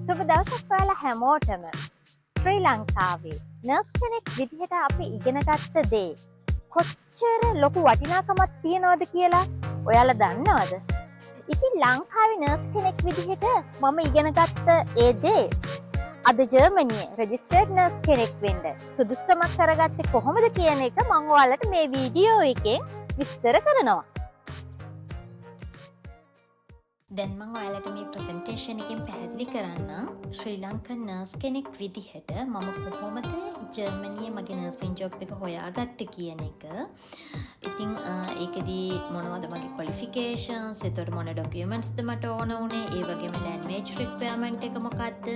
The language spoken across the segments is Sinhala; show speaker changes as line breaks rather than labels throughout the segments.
සුබ දවසක් ඔයාලා හැමෝටම. ශ්‍රී ලංකාවේ නර්ස් කෙනෙක් විදිහට අපි ඉගෙන ගත්ත දේ කොච්චර ලොකු වටිනාකමක් තියනවද කියලා ඔයාලා දන්නවද? ඉතින් ලංකාවේ නර්ස් කෙනෙක් විදිහට මම ඉගෙන ගත්ත ඒ දේ අද ජර්මනියේ රෙජිස්ටර්ඩ් නර්ස් කෙනෙක් වෙන්න සුදුසුකමක් කරගත්තේ කොහොමද කියන එක මම ඔයාලට මේ වීඩියෝ එකෙන් විස්තර කරනවා. දැන් මං ඔයාලට මේ ප්‍රසන්ටේෂන් එකෙන් පැහැදිලි කරන්නම් ශ්‍රී ලංකන් නර්ස් කෙනෙක් විදිහට මම කොහොමද ජර්මනියේ මගේ නර්සිං ජොබ් එක හොයාගත්තේ කියන එක. ඉතින් ඒකෙදි මොනවද මගේ ක්වොලිෆිකේෂන්ස්, එතකොට මොන ඩොකියුමන්ට්ස්ද මට ඕන වුණේ, ඒ වගේම ලැන්ග්වේජ් රික්වයර්මන්ට් එක මොකද්ද?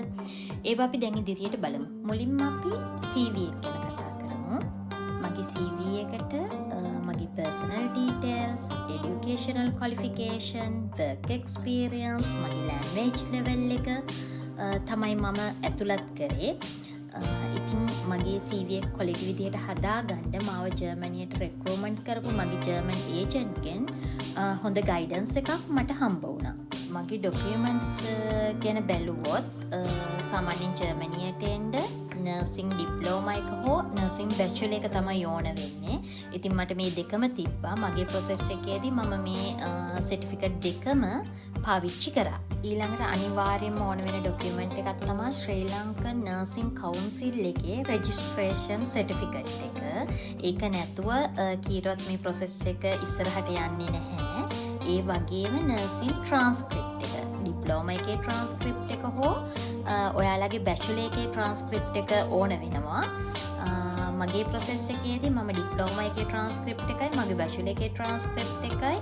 ඒවා අපි දැන් ඉදිරියට බලමු. මුලින්ම අපි CV එක ගැන කතා කරමු. මගේ CV එකට මගේ personal details, educational qualification, work experience, මගේ ලැන්ග්වේජ් ලෙවල් එක තමයි මම ඇතුළත් කරේ. ඉතින් මගේ CV එක ක්වොලිටි විදිහට හදාගන්න මාව ජර්මනියට රෙක්‍රූට්මන්ට් කරපු මගේ ජර්මන් ඒජන්ට්ගෙන් හොඳ ගයිඩන්ස් එකක් මට හම්බ වුණා. මගේ ඩොකියුමන්ට්ස් ගැන බැලුවොත්, සාමාන්‍යයෙන් ජර්මනියට එන්න නර්සිං ඩිප්ලෝමා එක හෝ නර්සිං බැචලර් එක තමයි ඕන වෙන්නේ. ඉතින් මට මේ දෙකම තිබ්බා. මගේ ප්‍රොසෙස් එකේදී මම මේ සර්ටිෆිකට් දෙකම පාවිච්චි කරා. ඊළඟට අනිවාර්යයෙන්ම ඕන වෙන ඩොකියුමන්ට් එකක් තමයි ශ්‍රී ලංකන් නර්සිං කවුන්සිල් එකේ රෙජිස්ට්‍රේෂන් සර්ටිෆිකට් එක. ඒක නැතුව කීරවත් මේ ප්‍රොසෙස් එක ඉස්සරහට යන්නේ නැහැ. ඒ වගේම නර්සිං ට්‍රාන්ස්ක්‍රිප්ට් එක, ඩිප්ලෝමා එකේ ට්‍රාන්ස්ක්‍රිප්ට් එක හෝ ඔයාලගේ බැචලර් එකේ ට්‍රාන්ස්ක්‍රිප්ට් එක ඕන වෙනවා. මගේ ප්‍රොසෙස් එකේදී මම ඩිප්ලෝමා එකේ ට්‍රාන්ස්ක්‍රිප්ට් එකයි මගේ බැචලර් එකේ ට්‍රාන්ස්ක්‍රිප්ට් එකයි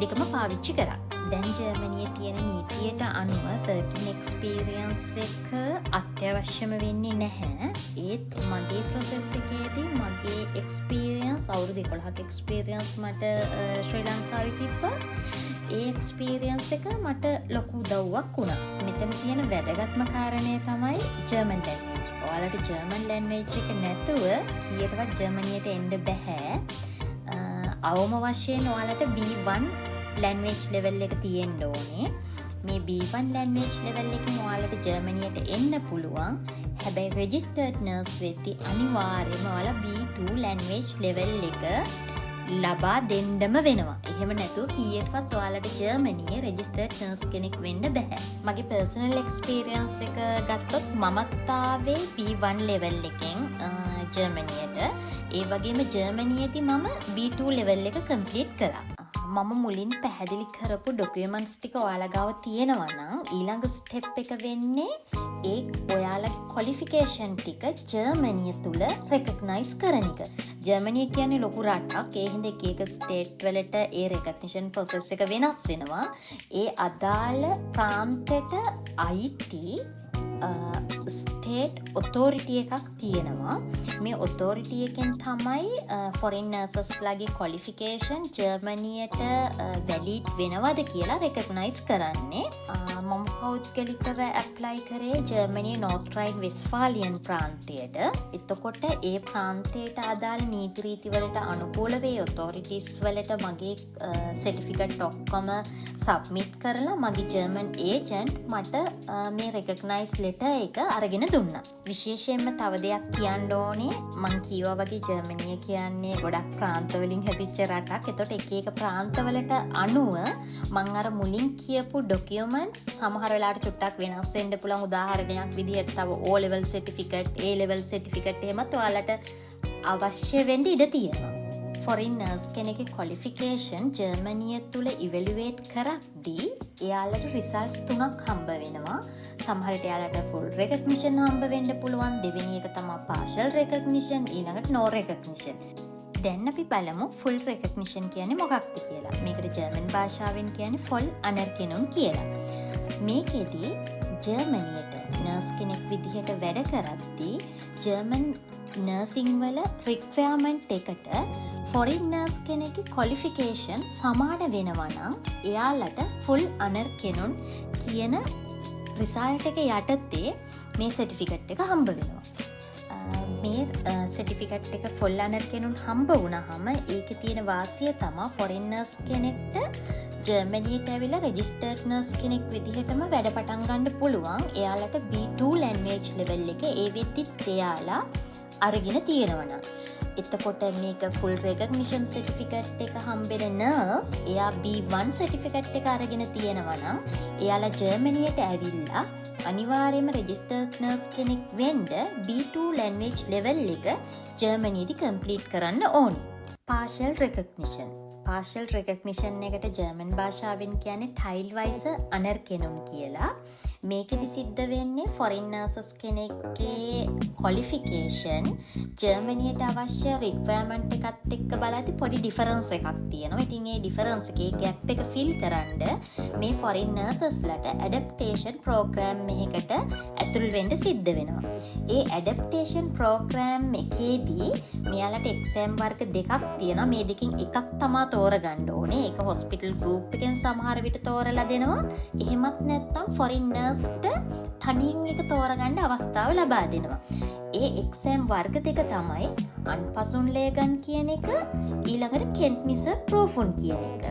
දෙකම පාවිච්චි කරා. දැන් ජර්මනියේ තියෙන නීතියට අනුව වර්කින් එක්ස්පීරියන්ස් එක අත්‍යවශ්‍යම වෙන්නේ නැහැ. ඒත් මගේ ප්‍රොසෙස් එකේදී මගේ එක්ස්පීරියන්ස්, අවුරුදු 11ක එක්ස්පීරියන්ස් මට ශ්‍රී ලංකාවේ තිබ්බා. ඒ එක්ස්පීරියන්ස් එක මට ලොකු උදව්වක් වුණා. මෙතන තියෙන වැදගත්ම කාරණය තමයි ජර්මන් ලැන්ග්වේජ්. ඔයාලට ජර්මන් ලැන්ග්වේජ් එක නැතුව කීයටවත් ජර්මනියට එන්න බැහැ. අවම වශයෙන් ඔයාලට B1 language level එක තියෙන්න ඕනේ. මේ B1 language level එකෙන් ඔයාලට ජර්මනියට එන්න පුළුවන්. හැබැයි රෙජිස්ටර්ඩ් නර්ස් වෙද්දි අනිවාර්යයෙන්ම ඔයාලා B2 language level එක ලබා දෙන්නම වෙනවා. එහෙම නැතුව කීයටවත් ඔයාලට ජර්මනියේ රෙජිස්ටර්ඩ් නර්ස් කෙනෙක් වෙන්න බැහැ. මගේ පර්සනල් එක්ස්පීරියන්ස් එක ගත්තොත් මමත් ආවේ B1 level එකෙන් ජර්මනියට. ඒ වගේම ජර්මනියේදී මම B2 level එක කම්ප්ලීට් කරා. මම මුලින් පැහැදිලි කරපු ඩොකියුමන්ට්ස් ටික ඔයාලා ගාව තියෙනවා නම්, ඊළඟ ස්ටෙප් එක වෙන්නේ ඒ ඔයාලගේ ක්වොලිෆිකේෂන් ටික ජර්මනිය තුල රෙකග්නයිස් කරන එක. ජර්මනිය කියන්නේ ලොකු රටක්. ඒ හින්දා එක එක ස්ටේට් වලට ඒ රෙකග්නිෂන් ප්‍රොසෙස් එක වෙනස් වෙනවා. ඒ අදාළ ප්‍රාන්තෙට අයිති ස්ටේට් ඔතෝරිටි එකක් තියෙනවා. මේ ඔතෝරිටි එකෙන් තමයි ෆොරින් නර්සස්ලාගේ ක්වොලිෆිකේෂන් ජර්මනියට වැලිඩ් වෙනවද කියලා රෙකග්නයිස් කරන්නේ. මම පෞද්ගලිකව ඇප්ලයි කරේ ජර්මනියේ නෝර්ත් රයින් වෙස්ට්ෆාලියන් ප්‍රාන්තයට. එතකොට ඒ ප්‍රාන්තයට අදාළ නීති රීති වලට අනුකූලව ඒ ඔතෝරිටිස් වලට මගේ සර්ටිෆිකට් ඔක්කොම සබ්මිට් කරලා මගේ ජර්මන් ඒජන්ට් මට මේ රෙකග්නයිස් ලෙටර් එක අරගෙන දුන්නා. විශේෂයෙන්ම තව දෙයක් කියන්න ඕනේ, මං කිව්වා වගේ ජර්මනිය කියන්නේ ගොඩක් ප්‍රාන්ත වලින් හැදිච්ච රටක්. එතකොට එක එක ප්‍රාන්තවලට අනුව මං අර මුලින් කියපු ඩොකියුමන්ට්ස් සමහර වෙලාවට චුට්ටක් වෙනස් වෙන්න පුළුවන්. උදාහරණයක් විදිහට තව O level certificate, A level certificate එහෙමත් ඔයාලට අවශ්‍ය වෙන්න ඉඩ තියෙනවා. ෆොරින් නර්ස් කෙනෙක්ගේ ක්වොලිෆිකේෂන් ජර්මනිය තුළ ඉවැලුවේට් කරද්දී එයාලට රිසල්ට්ස් තුනක් හම්බ වෙනවා. සමහර විට එයාලට ෆුල් රෙකග්නිෂන් හම්බ වෙන්න පුළුවන්. දෙවෙනි එක තමයි පාර්ෂල් රෙකග්නිෂන්, ඊළඟට නෝ රෙකග්නිෂන්. දැන් අපි බලමු ෆුල් රෙකග්නිෂන් කියන්නේ මොකක්ද කියලා. මේකට ජර්මන් භාෂාවෙන් කියන්නේ ෆොල් අනර්කෙනුන් කියලා. මේකෙදි ජර්මනියට නර්ස් කෙනෙක් විදිහට වැඩ කරද්දී ජර්මන් නර්සිං වල රික්වයර්මන්ට් එකට ෆොරින් නර්ස් කෙනෙක්ගේ ක්වොලිෆිකේෂන් සමාන වෙනවා නම්, එයාලට ෆුල් අනර්කෙනුන් කියන රිසල්ට් එක යටතේ මේ සර්ටිෆිකට් එක හම්බ වෙනවා. මේ සර්ටිෆිකට් එක ෆොල් අනර්කෙනුන් හම්බ වුණාම ඒකේ තියෙන වාසිය තමා ෆොරින් නර්ස් කෙනෙක්ට ජර්මනියට ඇවිල්ලා රෙජිස්ටර්ඩ් නර්ස් කෙනෙක් විදිහටම වැඩ පටන් ගන්න පුළුවන්. එයාලට B2 language level එක ඒ වෙද්දිත් එයාලා අරගෙන තියෙනවා නම්. එතකොට මේක ෆුල් රෙකග්නිෂන් සර්ටිෆිකේට් එක හම්බෙන නර්ස්, එයා B1 certificate එක අරගෙන තියෙනවා නම්, එයාලා ජර්මනියට ඇවිල්ලා අනිවාර්යයෙන්ම රෙජිස්ටර්ඩ් නර්ස් කෙනෙක් වෙන්න B2 language level එක ජර්මනියේදී කම්ප්ලීට් කරන්න ඕනි. Partial recognition. පාෂල් රෙකග්නිෂන් එකට ජර්මන් භාෂාවෙන් කියන්නේ ටයිල්වයිස අනර්කෙනුන් කියලා. මේකෙදි සිද්ධ වෙන්නේ ෆොරින් නර්සස් කෙනෙක්ගේ ක්වොලිෆිකේෂන් ජර්මනියට අවශ්‍ය රික්වයර්මන්ට් එකත් එක්ක බලද්දි පොඩි ඩිෆරන්ස් එකක් තියෙනවා. ඉතින් ඒ ඩිෆරන්ස් එකේ ගැප් එක ෆිල් කරන්න මේ ෆොරින් නර්සස්ලට ඇඩැප්ටේෂන් ප්‍රෝග්‍රෑම් එකකට ඇතුල් වෙන්න සිද්ධ වෙනවා. ඒ ඇඩැප්ටේෂන් ප්‍රෝග්‍රෑම් එකේදී මෙයාලට එක්සෑම් වර්ග දෙකක් තියෙනවා. මේ දෙකින් එකක් තමා තෝරගන්න ඕනේ. ඒක හොස්පිටල් ගෲප් එකෙන් සමහර විට තෝරලා දෙනවා. එහෙමත් නැත්නම් ෆොරින් නර්ස්ට තනියෙන් එක තෝරගන්න අවස්ථාව ලබා දෙනවා. ඒ එක්සෑම් වර්ග දෙක තමයි අන්පසුන්ලේගන් කියන එක, ඊළඟට කෙන්ට්නිස ප්‍රූෆුන් කියන එක.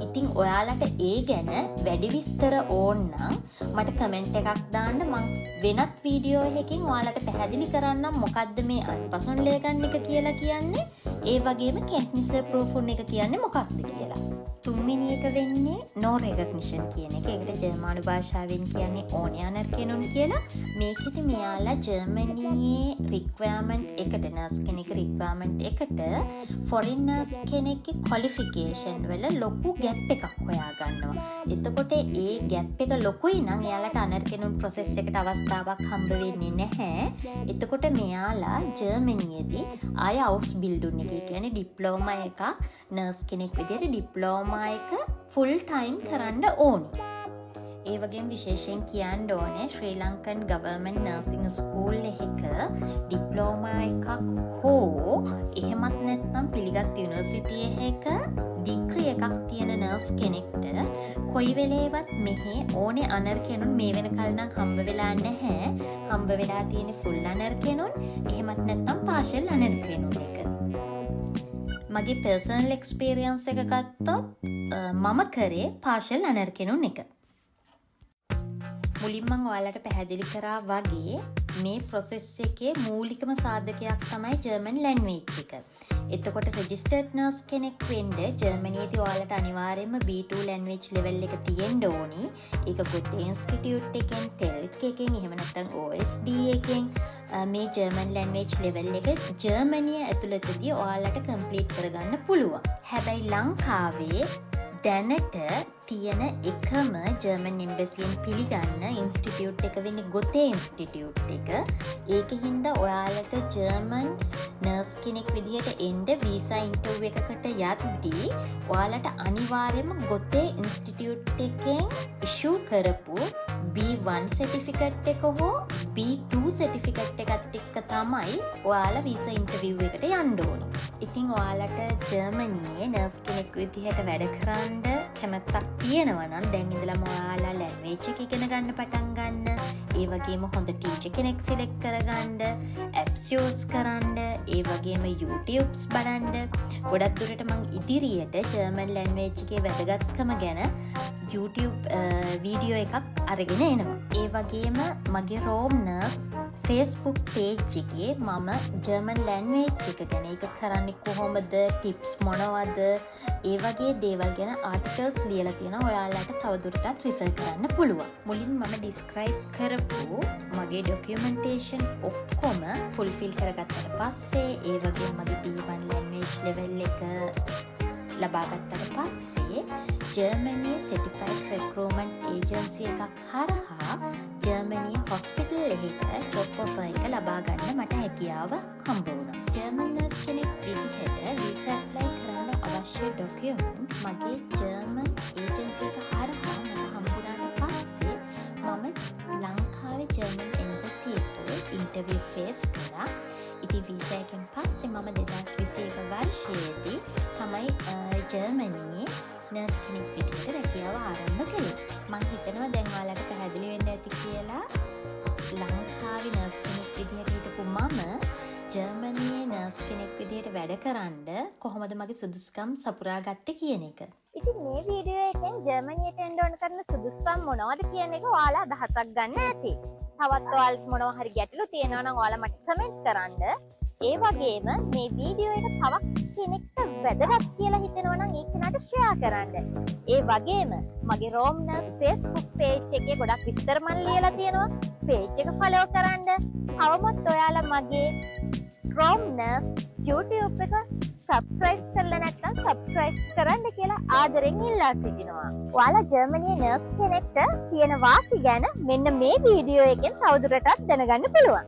ඉතින් ඔයාලට ඒ ගැන වැඩි විස්තර ඕන නම් මට කමෙන්ට් එකක් දාන්න. මං වෙනත් වීඩියෝ එකකින් ඔයාලට පැහැදිලි කරන්නම් මොකද්ද මේ අන්පසුන්ලේගන් එක කියලා කියන්නේ, ඒ වගේම කෙන්ට්නිස ප්‍රූෆුන් එක කියන්නේ මොකක්ද කියලා. තුන්වෙනි එක වෙන්නේ නෝ රෙකග්නිෂන් කියන එක. ඒකට ජර්මානු භාෂාවෙන් කියන්නේ ඕනේ අනර්කෙනුන් කියලා. මේකෙදි මෙයාලා ජර්මනියේ රික්වයර්මන්ට් එකට, නර්ස් කෙනෙක් රික්වයර්මන්ට් එකට ෆොරින් නර්ස් කෙනෙක්ගේ ක්වොලිෆිකේෂන් වල ලොකු ගැප් එකක් හොයා ගන්නවා. එතකොට ඒ ගැප් එක ලොකුයි නම් එයාලට අනර්කෙනුන් ප්‍රොසෙස් එකට අවස්ථාවක් හම්බ වෙන්නේ නැහැ. එතකොට මෙයාලා ජර්මනියේදී ආය අවුස්බිල්ඩුන් එක, ඒ කියන්නේ ඩිප්ලෝමා එකක්, නර්ස් කෙනෙක් විදිහට ඩිප්ලෝමා එක ෆුල් ටයිම් කරන්න ඕනි. ඒ වගේම විශේෂයෙන් කියන්න ඕනේ, ශ්‍රී ලංකන් ගවර්න්මන්ට් නර්සිං ස්කූල් එකක ඩිප්ලෝමා එකක් හෝ එහෙමත් නැත්නම් පිළිගත් යුනිවර්සිටි එකක ඩිග්‍රී එකක් තියෙන නර්ස් කෙනෙක්ට කොයි වෙලේවත් මෙහෙ ඕනේ අනර්කෙනුන් මේ වෙනකල් නම් හම්බ වෙලා නැහැ. හම්බ වෙලා තියෙන ෆුල් අනර්කෙනුන්, එහෙමත් නැත්නම් පාෂල් අනර්කෙනුන් එක. මගේ පර්සනල් එක්ස්පීරියන්ස් එක ගත්තොත් මම කරේ පාෂල් අනර්කෙනුන් එක. මුලින් මං ඔයාලට පැහැදිලි කරා වගේ මේ ප්‍රොසෙස් එකේ මූලිකම සාධකයක් තමයි ජර්මන් ලැන්ග්වේජ් එක. එතකොට රෙජිස්ටර්ඩ් නර්ස් කෙනෙක් වෙන්න ජර්මනියේදී ඔයාලට අනිවාර්යයෙන්ම B2 language level එක තියෙන්න ඕනි. ඒක ගොතේ ඉන්ස්ටිටියුට් එකෙන්, ටෙල්ක් එකෙන්, එහෙම නැත්නම් OSD එකෙන් මේ ජර්මන් ලැන්ග්වේජ් ලෙවල් එක ජර්මනිය ඇතුළතදී ඔයාලට කම්ප්ලීට් කරගන්න පුළුවන්. හැබැයි ලංකාවේ දැනට තියෙන එකම ජර්මන් එම්බසියෙන් පිළිගන්න ඉන්ස්ටිටියුට් එක වෙන්නේ ගොතේ ඉන්ස්ටිටියුට් එක. ඒක හින්දා ඔයාලට ජර්මන් නර්ස් කෙනෙක් විදිහට එන්න වීසා ඉන්ටර්විව් එකකට යද්දී ඔයාලට අනිවාර්යයෙන්ම ගොතේ ඉන්ස්ටිටියුට් එකෙන් ඉෂූ කරපු B1 certificate එක හෝ B2 certificate එකත් එක්ක තමයි ඔයාලා වීසා ඉන්ටර්විව් එකට යන්න ඕනි. ඉතින් ඔයාලට ජර්මනියේ නර්ස් කෙනෙක් විදිහට වැඩ කරන්න කැමැත්තක් තියෙනවා නම් දැන් ඉඳලම ඔයාලා ලැන්ග්වේජ් එක ඉගෙන ගන්න පටන් ගන්න. ඒ වගේම හොඳ ටීචර් කෙනෙක් සිලෙක්ට් කරගන්න, ඇප්ස් යූස් කරන්න, ඒ වගේම YouTubes බලන්න. ගොඩක් දුරට මං ඉදිරියට ජර්මන් ලැන්ග්වේජ් එකේ වැදගත්කම ගැන YouTube video එකක් අරගෙන එනවා. ඒ වගේම මගේ රෝම් නර්ස් Facebook page එකේ මම ජර්මන් ලැන්ග්වේජ් එක ගැන, ඒක කරන්නේ කොහොමද, ටිප්ස් මොනවද, ඒ වගේ දේවල් ගැන ආටිකල්ස් ලියලා තියෙනවා. ඔයාලට තවදුරටත් රිෆර් කරන්න පුළුවන්. මුලින් මම ඩිස්ක්‍රයිබ් කරපු මගේ ඩොකියුමන්ටේෂන් ඔක්කොම ෆුල්ෆිල් කරගත්තට පස්සේ, ඒ වගේම මගේ B1 language level එක ලබාගත්තට පස්සේ, ජර්මනිය සර්ටිෆයිඩ් රෙක්රූට්මන්ට් ඒජන්සි එකක් හරහා ජර්මනිය හොස්පිටල් එකක ජොබ් ඔෆර් එක ලබා ගන්න මට හැකියාව හම්බ වුණා. ජර්මන් නර්ස් කෙනෙක් විදිහට වීසා ඇප්ලයි කරන්න අවශ්‍ය ඩොකියුමන්ට් මගේ ජර්මන් ඒජන්සි එක හරහා මට හම්බුනාට පස්සේ මම ලංකාවේ ජර්මන් එම්බසි එකේ ඉන්ටර්විව් ෆේස් කරා. ඉතින් වීසා එකෙන් පස්සේ මම 2021 වර්ෂයේදී තමයි ජර්මනියේ නර්ස් කෙනෙක් විදිහට රැකියාව ආරම්භ කළේ. මං හිතනවා දැන් ඔයාලට පැහැදිලි වෙන්න ඇති කියලා ලංකාවේ නර්ස් කෙනෙක් විදිහට හිටපු මම ජර්මනියේ නර්ස් කෙනෙක් විදිහට වැඩ කරන්න කොහොමද මගේ සුදුසුකම් සපුරා ගත්තේ කියන එක.
ඉතින් මේ වීඩියෝ එකෙන් ජර්මනියට එන්න ඕන කරන සුදුසුකම් මොනවද කියන එක ඔයාලා අදහසක් ගන්න ඇති. තවත් ඔයාලට මොනවා හරි ගැටලු තියෙනවා නම් ඔයාලා මට කමෙන්ට් කරන්න. ඒ වගේම මේ වීඩියෝ එක තවත් කෙනෙක්ට වැදගත් කියලා හිතෙනවා නම් ඒ කෙනාට ෂෙයා කරන්න. ඒ වගේම මගේ රෝම් නර්ස් Facebook page එකේ ගොඩක් විස්තර මම ලියලා තියෙනවා. පේජ් එක ෆලෝ කරන්න. තවමත් ඔයාලා මගේ රෝම් නර්ස් YouTube එක සබ්ස්ක්‍රයිබ් කරලා නැත්නම් සබ්ස්ක්‍රයිබ් කරන්න කියලා ආදරෙන් ඉල්ලා සිටිනවා. ඔයාලා ජර්මනියේ නර්ස් කෙනෙක්ට තියෙන වාසි ගැන මෙන්න මේ වීඩියෝ එකෙන් තවදුරටත් දැනගන්න පුළුවන්.